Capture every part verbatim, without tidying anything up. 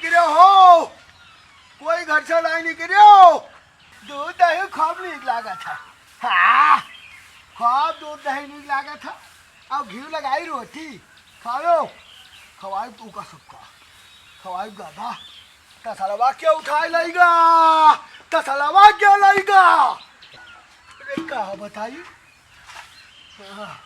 निकरे हो, कोई घर से नहीं निकरे हो। दूध दही खूब नीक लागत है। हाँ, खूब दूध दही नीक लागत है। अब घी लगाई रोटी खाओ, खवाई तू का सबका, खवाई गादा। तसलवा के उठाए लइगा, तसलवा के लइगा। अरे का बताई? हाँ।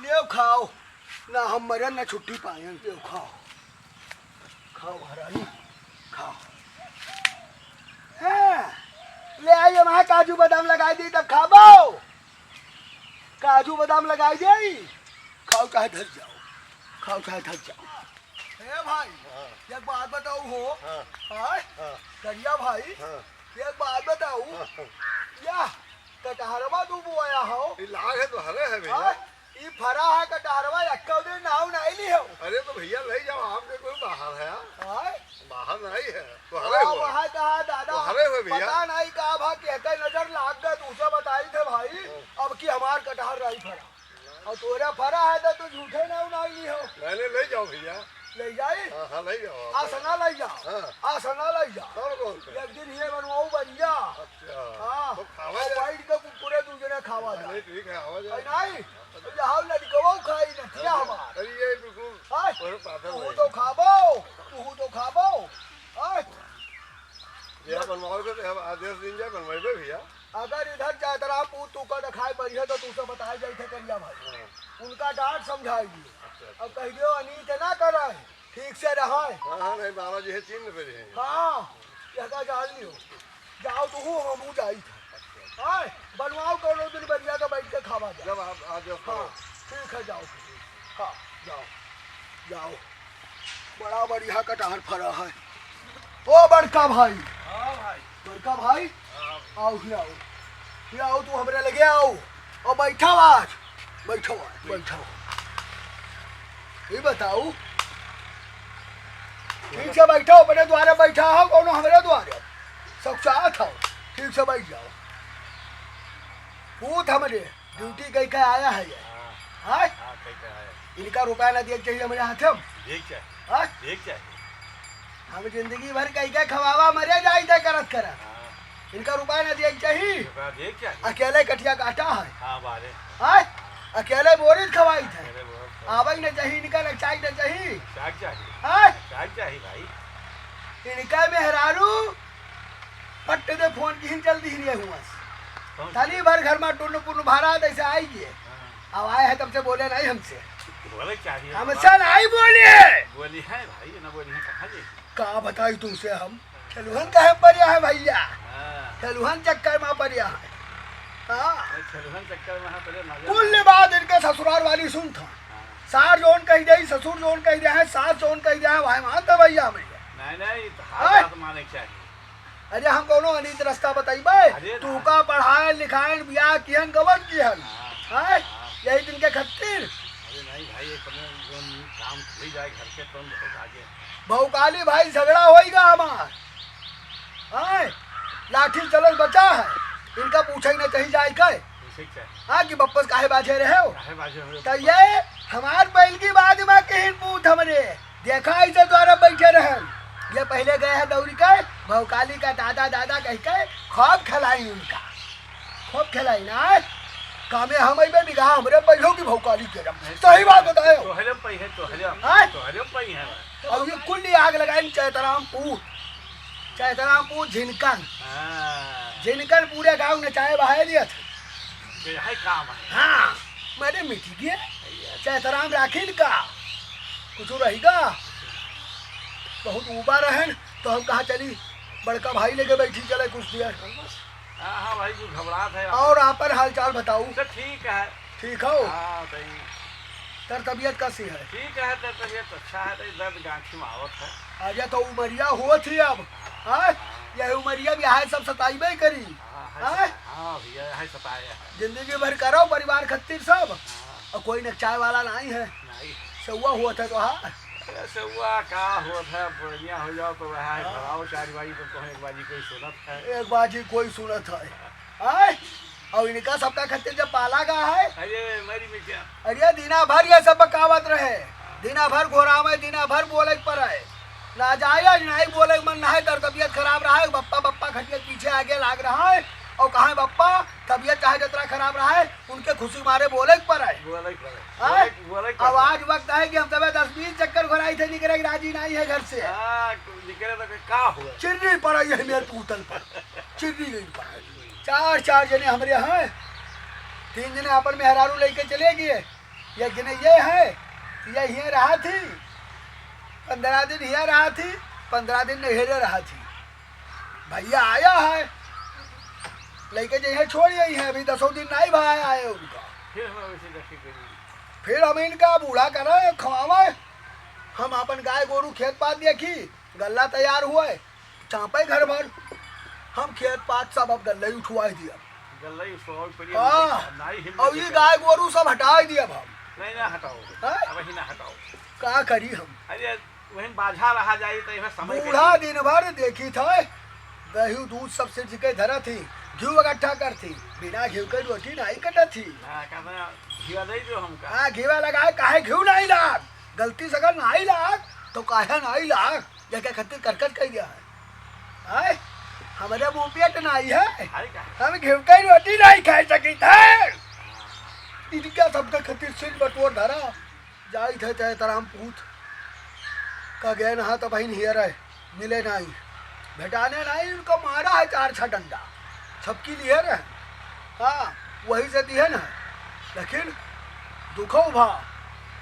लेव खाओ, ना हम मरन ना छुट्टी पायन। लेव खाओ, खाओ महारानी, खाओ। हाँ, ले आई, हम काजू बादाम लगाई दी तब खाबो। काजू बादाम लगाई दी, खाओ चाहे धर जाओ, खाओ चाहे धर जाओ। ए भाई, हाँ। एक बात बताऊ हो। हाँ। आय? हाँ। करिया भाई, हाँ। एक बात बताऊ। हाँ, हाँ। या कटहरवा तू बोया हो? ई लाग है तो हरे है भैया। आय? ई फरा है कटहरवा, एक्को दिन नाव नाई ली हो। अरे तो भैया ले जाओ, आपके कोई बाहर है? आय? बाहर नहीं है, तो हरे हाँ, हो। वहाँ कहा दादा, तो हरे हो भैया। पता नहीं का भा कहते नजर लाग गए, तुझे बताई थे भाई। हाँ। अब की हमार कटहर रही फरा। और तोरा फरा है तो तू झूठे ना उड़ाई ली हो। नहीं, नहीं, ले जाओ भैया। ले जाई? हाँ, हाँ, ले जाओ आप। आसना ले जाओ। हाँ। आसना ले जाओ। कौन, कौन से? एक दिन ये बनवाऊ बढ़िया। अच्छा। हाँ। तो खावा और जाए। बैठ के कुरकुरे दू जने खावा हाँ, जाए। नहीं, ठीक है, आवा जाए। और नहीं, तो जाओ लड़कवो खाई नथिया अरे, हमार। अरे, ये बिल्कुल हाँ? वही बात है तू भाई। तो खाबो, तू तो खाबो। हाँ? ये बनवाओगे तो हम आदेश दिन जाए, बनवाइबे भैया। अगर इधर चैतरामपुर तू का दिखाई पड़ी है तो तू से बताए जाई थे करिया भाई। हाँ। उनका डांट समझाई दियो। अच्छा, अच्छा। अब कह दियो अनीत ना करे, ठीक से रहे। हाँ, हाँ, नहीं, बाबा जी है, चीन पे हैं। हाँ, यह का जान लियो। जाओ तू, हम जाई थे। अच्छा। हाँ, बनवाओ कोनो दिन बढ़िया तो बैठ के खावा जाए। जब आप आ जाओ हाँ, तो। ठीक है, जाओ। हाँ, जाओ, जाओ। बड़ा बढ़िया कटहर फरा है। ओ बड़का भाई। हाँ भाई। बड़का भाई, हाँ। आओ, हियाँ आओ। हियाँ आओ, तू हमरे लगे आओ। और बैठा आज। बैठो आज, बैठो। ये बताओ। ठीक से बैठो, अपने द्वारे बैठा हो, कोनो हमरे द्वारे। सब चाहत हो। ठीक से बैठ जाओ। पूत हमरे। ड्यूटी कई के आया है ये। हाँ। हाँ? हाँ, कई के आया। इनका रुपया ना दिए के चाहिए हमरे हाथे में। दिए के चाहिए। हाँ? दिए के चाहिए। हम जिंदगी भर कई के खवावा मरे जाई थे करत करत। हाँ। इनका रुपया ना दिए के चाहिए। रुपया दिए के चाहिए। अकेले कटिया काटा है। हाँ, बारे। हाँ? अकेले बोरित खवाई थे। अकेले बोरित खवाई। आवे ना चाहिए इनका, ना चाय ना चाहिए। चाय चाहिए। हाँ? चाय चाहिए भाई। इनका मेहरारू पट्टे दे फोन किहिन चल दिहिन ये हुआ से। पहुँच तनी गए। भर घर में टुन्न पुन्न भरा जैसे आई गए। हाँ। अब आए हैं तब से बोले नहीं हमसे। बोले चाहिए हमसे बाबा। नहीं बोले। बोली है भाई, ना बोली है, कहाँ जाए? का बताई तुमसे हम? खेलुहन कहे पड़िया है भैया। हाँ। खेलुहन चक्कर में पड़िया है। हाँ। अरे खेलुहन चक्कर में है, पहले नजर कुल बात इनके ससुराल वाली सुन था। हाँ। सार जोन कह दे, ससुर जोन कह दे है, सास जोन कह दे है, भाई मान तो भैया हमें। नहीं, नहीं, तो हर हाँ। बात माने के चाहिए। अरे हम कोनो अनीत रास्ता बताइबे? अरे तू ना। का पढ़ाए लिखाए बियाह किहन गवन किहन? हाँ, हैं? हाँ। यही दिन के खातिर? अरे नहीं भाई, ये कौनो जौन काम खुल जाए घर के, तुम बहुत आगे। भौकाली भाई झगड़ा होइगा हमार। हैं? लाठी चलल बचा है। इनका पूछे न चाही जाए के। पूछे के चाही। हाँ, कि बप्पस काहे बाझे रहे हो? काहे बाझे रहे हो? तो ये हमार पहल की बात में कहीं पूत हमरे। देखा, ऐसे द्वारा बैठे रहन। ये पहिले गए हैं दौड़ी के, भौकाली का दादा, दादा कह के खूब खिलाई उनका। खूब खिलाई ना। कामे हम अइबे बिगहा हमरे पहिलो की भौकाली के रम। सही बात बताए हो। तोहरे पै है, तोहरे, हाँ? तोहरे पै है। अब ये कुल आग लगाइन चैतरामपुर। चैतरामपुर झिनकन। हाँ। झिनकन पूरे गाँव नचाए बहाए दिया था। ये है काम है। हाँ, मैंने मिट गया। चैतराम राखिन का कुछ रहेगा, बहुत ऊबा रहन, तो हम कहा चली, बड़का भाई लेके बैठी चले कुछ देर। हाँ, हाँ भाई, तू घबरात है। और आपन हालचाल बताऊ। तो ठीक है। ठीक हो? हाँ, सही। तर तबीयत कैसी है? ठीक है, तर तबीयत अच्छा है, तो दर्द गांठी में आवत है। अच्छा, तो उमरिया हुआ थी अब, हाँ? हाँ। यही उमरिया भी है, सब सताइबे करी, हाँ, है हाँ? सता-, हाँ भैया, है सताए है। जिंदगी भर करो परिवार खत्तिर सब, हाँ। और कोई न चाय वाला नहीं है। नहीं। सेवा हुआ था तो हाँ? अरे सेवा का हुआ था, बढ़िया हो जाओ तो वह है, हाँ। घराओ चार बारी तो कहो एक बाजी कोई सुनत है। एक बाजी कोई सुनत है। आय? और इनका सबका खातिर जब पाला गा है, अरे, मरी मिट्या। अरे, दिना भर ये सब बकावत रहे, दिना भर घोरावे, दिना भर बोले के पड़े। ना जाए, आज नहीं बोले के मन, ना है, तर तबियत खराब रहा है, बप्पा, बप्पा खटिया के पीछे आगे लाग रहा है। और कहा है बप्पा, तबियत चाहे जितना खराब रहा है, उनके खुशी मारे बोले के पड़े। बोले के पड़े। आय? बोले के, बोले के अब पड़े। आज वक्त है कि हम सब दस बीस चक्कर घोराई थे, निकले के राजी नहीं है घर से। हाँ, निकले तो का हुआ? चिर्री पड़ा ये मेरे पूतल पर, चिर्री गई पड़ा। चार, चार जने हमरे हैं, तीन जने अपन मेहरारू लेके चले गए, एक जने ये है, ये हियाँ रहा थी, पन्द्रह दिन हियाँ रहा थी, पन्द्रह दिन नैहरे रहा थी। भैया आया है, लेके जइहे छोड़ यही है, अभी दसों दिन नहीं भाई आए उनका। फिर हम वैसे जाके करेंगे। फिर हम इनका बूढ़ा करे, खवावे, हम अपन गाय गोरू खेत पात देखी, गल्ला तैयार हुए, चापे घर भर, हम खेत पात सब अब गल्ला ही उठवाई दिया। गल्ला ही उठवावे पड़ी, हाँ। अब नाई हिम्मत और ये से गाय गोरू सब हटाई दिया अब हम। नहीं, ना हटाओ। हाँ? अब ही ना हटाओ। का करी हम? अरे, वही बाझा रहा जाई तो इहे समय बूढ़ा कटी। दिन भर देखी था, दही दूध सब सिर के धरा थी, घी इकट्ठा कर थी, बिना घी के रोटी नहीं कटा थी। हाँ, कहता, "घीवा दे दो हमका।" हाँ, घीवा लगाए, काहे घी नहीं लाग? गलती से अगर नहीं लाग, तो काहे नहीं लाग? ये क्या खातिर करकट कह दिया है? आय, हमारे मुंह पेट नहीं है। अरे का? हम घी के रोटी नहीं खा सकी थे। इनका सबके खातिर सिर बटोर धरा। जाइत है जैतराम पूत का गए नहा तब बहिन हियर है, मिले नहीं, भेटाने नहीं, उनको मारा है चार छह डंडा, छपकी लिए रहे। हाँ, वही से दिए न। लेकिन दुखो भा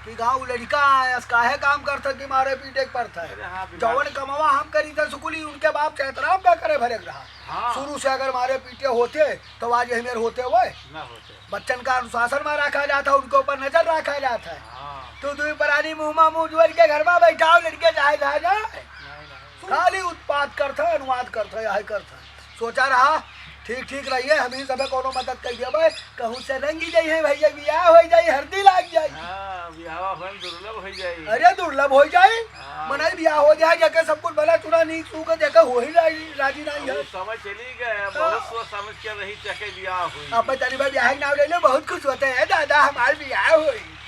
कि गाँव लड़का आयस, काहे काम करता कि मारे पीटे के पड़ता है। अरे हाँ, बिल्कुल। जवन कमवा हम करी थे सुकुली, उनके बाप जैतराम का करे भरे रहा। हाँ। शुरू से अगर मारे पीटे होते, तो आज यही मेर होते हुए। ना होते। बच्चन का अनुशासन में रखा जाता, उनके ऊपर नजर रखा जाता है। हाँ। तो दुई प्राणी मुंह मा मुंह जोड़ के घर में बैठाओ, लड़के चाहे जा जाए। नहीं, नहीं। खाली उत्पात करता है, अनुवाद करता है, यही करता है। सोचा रहा, ठीक, ठीक रहिए, हम ही सबे कोनो मदद कर देबे, कहूँ से रंगी जाई है भैया, बियाह हो जाई, हरदी लाग जाई। हाँ, बियाह होन दुर्लभ हो जाई। अरे, दुर्लभ हो जाई। हाँ। मनई बियाह हो जाए, जेके सब कुछ भला चुना नीक सूख, जेके हो ही राजी, राजी नहीं है। अब समय चली गए, हाँ। बहुत सोच समझ के रही, जेके बियाह हुई। अब तनी भाई बियाह के नाम ले लो, बहुत खुश होते हैं, दादा हमार बियाह हुई,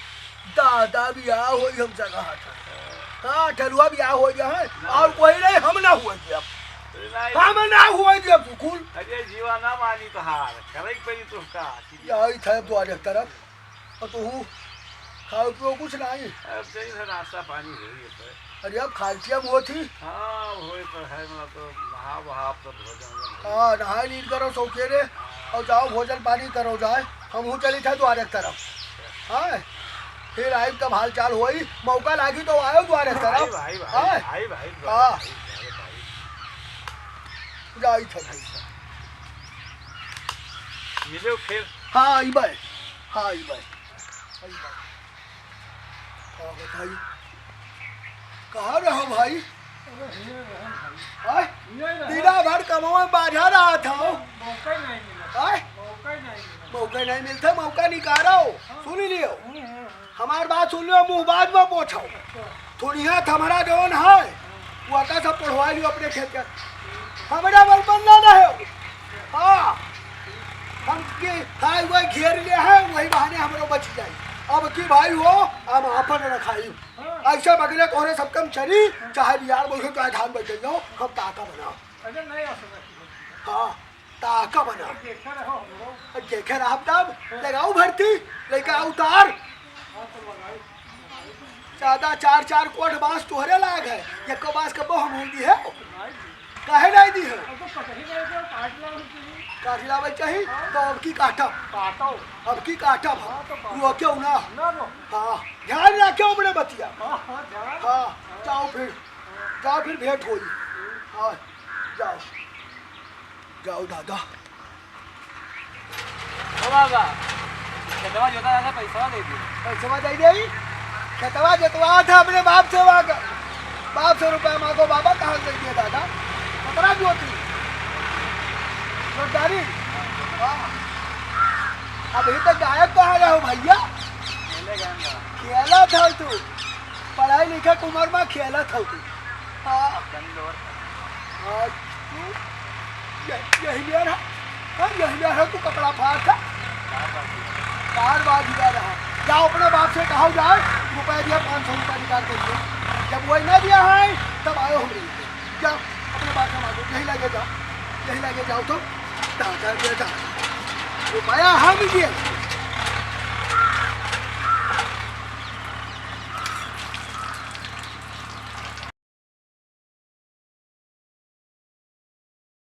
दादा बियाह हुई, हम जगह था। हाँ, ठलुआ बियाह हो गया है, ना। और कोई नहीं, हम ना हुए जी अब। अरे नहीं। हम ना हुए जी अब, सुकून। अरे जीवा ना मानी तोहार, करे के पड़ी तुमका। यही थे द्वारे तरफ। और तू खाओ पियो कुछ नहीं? अब सही से नाश्ता पानी हो गया तो। अरे अब खाल पिया मुँह थी? हाँ, होए तो है, मतलब तो नहा वहा, अब तो भोजन वोजन हो गया। हाँ, नहाए लीन करो सौखे रे, हाँ। और जाओ भोजन पानी करो जाए, हम हूँ चली थे द्वारे तरफ। हाँ, फिर आई तब हाल चाल होई, मौका लागी तो आयो द्वारे तरफ। आई भाई, भाई, हाँ। आई भाई, हाँ। द्वारे भाई, द्वारे भाई। जाई थे भाई। मिले फिर। हाँ, आई भाई, हाँ, आई भाई। हाँ, बताइए। कहाँ रहो भाई? अरे, हिये रहो भाई। आय? हिये रहो। दिना भर कमावे बाझा रहा था। मौका ही नहीं मिला। आय? मौका ही नहीं मिला। मौका नहीं मिलता, मौका निकालो। हाँ। सुन लियो। हाँ, हाँ, हाँ। हमार बात सुन लियो, मुँह बाद में पोछो। अच्छा। थोड़िया थमरा जौन है, वो का सब पढ़वा लियो अपने खेत के। हमरा बल बंदा ना हो। हाँ, हम के हाईवे घेर ले हैं, वही बहाने हमरो बच जाई। अब की भाई हो, हम आपन रखाई। हाँ। ऐसे बगले तोहरे सब कम चली, चाहे बिहार बैठो, चाहे धान बैठे जाओ, हम ताका बनाओ। अरे नहीं आ सकता। हाँ, ताका बनाओ। देखे रहो हमरो। देखे रहब तब, लगाओ भर्ती, लेके आओ उतार। हाँ, तो लगाई। ज्यादा चार चार कोठ बांस तोहरे लाग है, एको बांस कबो हम होई दी है? काहे नहीं दी है? अब तो कटही नहीं दे, काट लाओ तुम। काट लावे चाही, तो अब की काटब? काटो। अब की काटब हम? हाँ, तो काटो। वो क्यों ना? ना लो। हाँ, ध्यान रखे अपने बतिया। हाँ, हाँ, ध्यान। हाँ, जाओ फिर, जाओ फिर भेंट होई। हाँ, जाओ, जाओ दादा। ओ बाबा, खेतवा जोता था, पैसवा दे दे। पैसवा दे दे? खेतवा जोतवा था अपने बाप से, बाप से रुपया मांगो बाबा, कहाँ से दे दिए दादा? कतरा जोती? जोतदारी? हाँ। अभी तो गायब कहाँ रहो भैया? खेले गए हम। खेला था तू, पढ़ाई लिखे के उम्र में खेला था तू। हाँ। हाँ, तू, ये-, यही मेरा। हम यही में है, तू कपड़ा फाड़ था। कार बाजी का रहा। जाओ अपने बाप से कहो जाए, रुपया दिया, पाँच सौ रुपया निकाल के दिए। जब वही ना दिया है, तब आयो हमरे। जाओ, अपने बाप से मांगो, यही लगे जाओ, यही लगे जाओ तो। दादा रे दादा, रुपया हम दिए,